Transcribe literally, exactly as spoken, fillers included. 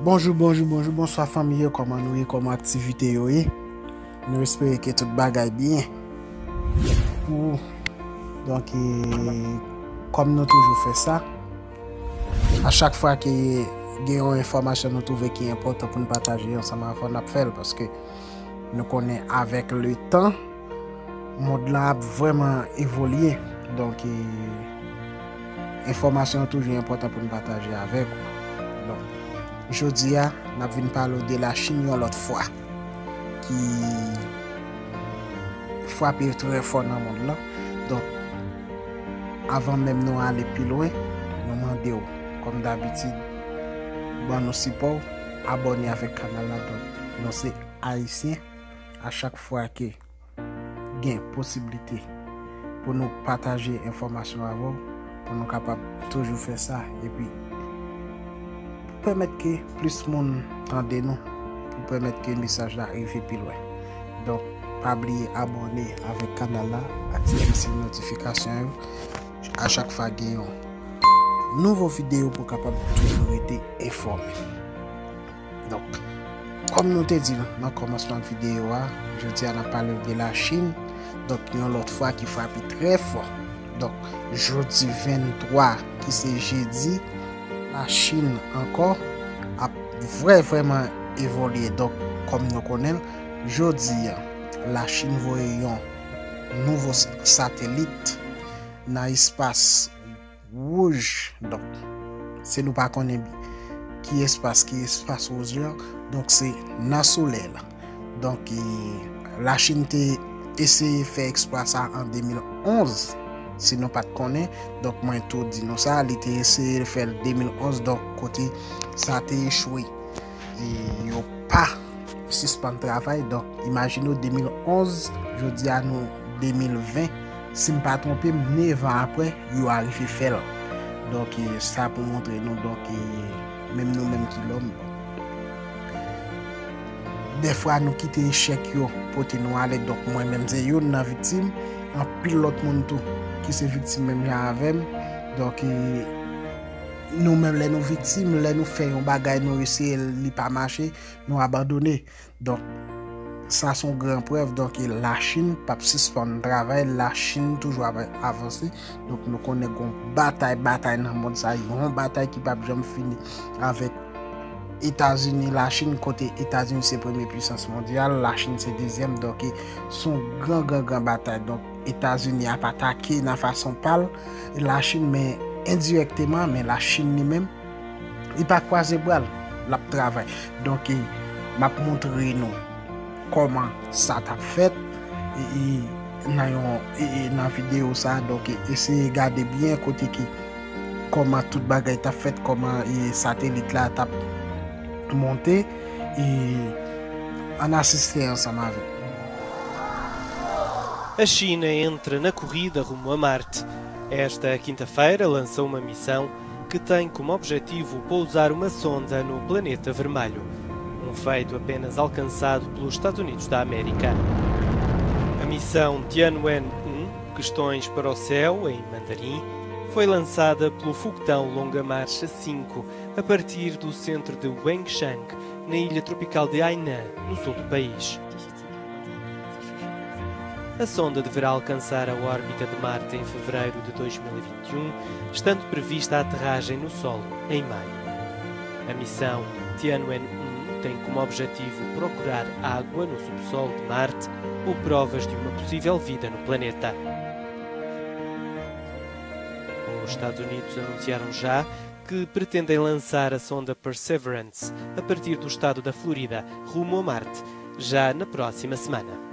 Bonjou, bonjou, bonjou, bonswa fanmi yo, kòman nou ye, kòman aktivite yo ye? Nou espere ke tout bagay byen. Pou, donk, e, kòm nou toujou fè sa, a chak fwa ke gen yon enfòmasyon nou twouve ki enpòtan pou n pataje ansanm avè w, n ap fè l, paske nou konnen avèk letan, mond lan ap vrèman evolye. Donk, e, enfòmasyon yo toujou enpòtan pou n pataje avèk ou. Donk, jodi a, n ap vin pale w de Lachin yon lòt fwa, ki frape trè fò nan mond lan. Donk, avan menm nou ale pi lwen, nou mande w, kòm dabitid, ban nou sipò w, abòne avèk kanal la. Donk, nou se Ayisyen, a chak fwa ke gen posiblite pou nou pataje enfòmasyon avè w, pou nou kapab toujou fè sa, epi pou pèmèt ke plis moun tande nou, pou pèmèt ke mesaj la rive pi lwen. Donk, pa bliye abòne avèk kanal la, aktive siy notifikasyon yo. A chak fwa gen yon nouvo videyo pou w kapab toujou rete enfòme. Donk, kòm nou te di l nan kòmansman videyo a, jodi a n ap pale de Lachin. Donk, yon lòt fwa ki frape trè fò. Donk, jodi venntwa, ki se jedi, Lachin ankò ap vrè, vrèman evolye. Donk, kòm nou konnen l, jodi a, Lachin voye yon nouvo s-, satelit nan espas wouj. Donk, si nou pa konnen ki espas, ki espas wouj lan, donk se nan solèy la. Donk, e, Lachin te eseye fè eksplwa sa an de mil onz, si nou pa t konnen. Donk, mwen tou di nou sa, li te eseye fè l de mil onz, donk, kote sa te echwe. E yo pa sispann travay. Donk, imajine w, de mil onz, jodi a nou de mil ven. Si m pa twonpe m, nèf an apre, yo arive fè l. Donk, e, sa pou montre nou, donk, e, menm nou menm ki lòm, bon. Dèfwa, nou kite echèk yo pote nou ale. Donk, mwen menm, se youn nan viktim. Anpil lòt moun tou ki se viktim menm jan avè m. Donk, e, nou menm, lè nou viktim, lè nou fè yon bagay, nou eseye l, li pa mache, nou abandone. Donk, sa se yon gran prèv. Donk, e, Lachin p ap sispann travay, Lachin toujou ap avanse. Donk, nou konnen gen yon batay, batay nan mond sa, yon batay ki p ap janm fini avèk Etazini, Lachin, kote Etazini se premye pisans mondyal, Lachin se dezyèm. Donk, e, se yon gran, gran, gran batay. Donk, Etazini ap atake nan fason pa l Lachin, men endirèkteman, men Lachin li menm, li pa kwaze bra l, l ap travay. Donk, e, m ap montre nou kòman sa t ap fèt, e, e, nan yon, e, e, nan videyo sa. Donk, e, eseye gade byen kote ki, kòman tout bagay t ap fèt, kòman, e, satelit la t ap monte, e, ann asiste ansanm avè m. A China entra na corrida rumo a Marte. Esta quinta-feira lançou uma missão que tem como objetivo pousar uma sonda no planeta vermelho, um feito apenas alcançado pelos Estados Unidos da América. A missão Tianwen um, Questões para o Céu, em mandarim, foi lançada pelo foguetão Longa Marcha cinco, a partir do centro de Wengchang, na ilha tropical de Hainan, no sul do país. A sonda deverá alcançar a órbita de Marte em fevereiro de dois mil e vinte e um, estando prevista a aterragem no solo em maio. A missão Tianwen um tem como objetivo procurar água no subsolo de Marte ou provas de uma possível vida no planeta. Os Estados Unidos anunciaram já que pretendem lançar a sonda Perseverance a partir do estado da Florida, rumo a Marte, já na próxima semana.